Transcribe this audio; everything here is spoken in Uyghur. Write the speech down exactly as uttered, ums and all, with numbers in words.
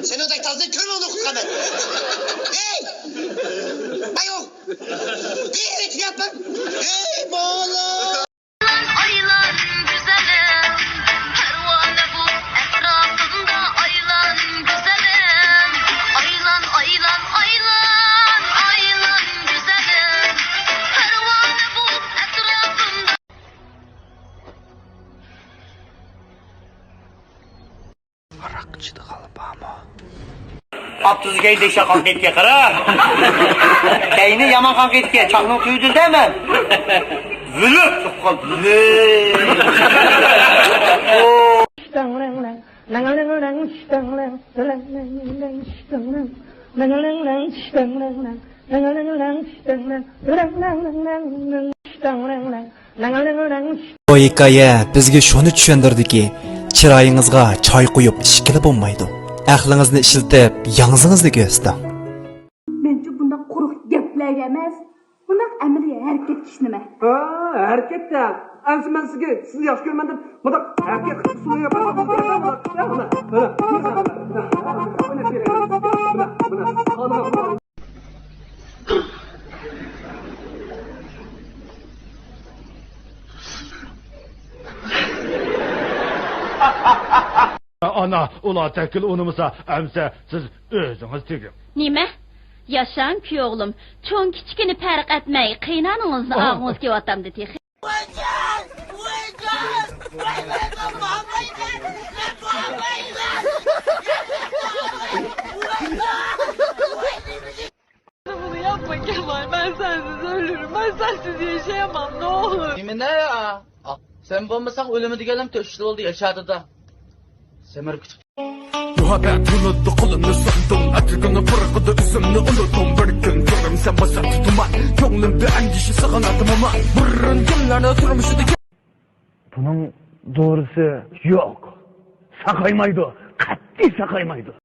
سېنىڭدەك تازىنى كۆرمىگەن ئوقۇتقان مەن. ھەي! ئايۇ! بىر ئېيتىپ ياتماڭ! ھەي، بالا! ئايلان، گۈزەلىم، پەرۋانە بول ئەتراپىمدا، ئايلان، گۈزەلىم. ئايلان، ئايلان، ئايلان، ئايلان، گۈزەلىم، پەرۋانە بول ئەتراپىمدا. ھاراق ئىچىدىغانلار بارمۇ؟ ئاپتۇزغا كەينىدە ئىششاق قان قېتىپكەن، قارا. كەينى يامان قان قېتىپكەن، چاقنىڭ تۈۋىدىن دەيمەن. ۋىلىپ چىقىپ قالدى. بۇ ھېكايە بىزگە شۇنى چۈشەندۈردىكى، چىرايىڭىزغا چاي قۇيۇپ ئىچكىلى بولمايدۇ. ئەقلىڭىزنى ئىشلىتىپ، ياڭزىڭىزنى كۆرسىتىڭ. مەنچۇ بۇنداق قۇرۇق گەپلەرگە ئەمەس، بۇنداق ئەمەلىي ھەرىكەتكە ئىشىنىمەن. ھە، ھەرىكەتتە. ئەمسە مەن سىزگە، سىزنى ياخشى كۆرىمەن دەپ، بۇنداق ھەرىكەت قىلىپ سۇنۇۋېرىپ، ئانا، ئۇلار تەككىلى ئۇنىمىسا، ئەمسە سىز ئۆزىڭىز تېگىڭ. نېمە؟ ياشاڭ، كۈيئوغلۇم. چوڭ-كىچىكىنى پەرق ئەتمەي، قېينانىڭىزنى ئاغىڭىز كېلىۋاتامدۇ تېخى؟ بۇنى ياپما كېمال، مەن سەنسىز ئۆلۈرمەن، مەن سەنسىز ياشىيالمايمەن، نوئۇلۇر. نېمە يا؟ سەن بولمىساڭ ئۆلىمە دېگەنلەرمۇ تۆت يىل بولدى ياشاردى-دە. سەمرىپ كېتىپ. مۇھەببەت قىلىدۇ قولۇمنى سۇندۇم، ئەتىگىنى پۇرىقىدۇ ئىسىمنى ئۇنۇتتۇم. بىر كۈن كۆرۈمسەن باساتتى تۇمان، كۆڭلۈمدە ئەندىشە سىغىناتتى موما. بۇرۇن كۈنلەرنى تۇرمۇشىدىكى. بۇنىڭ دورىسى يوق. ساقايمايدۇ، قەتئىي ساقايمايدۇ.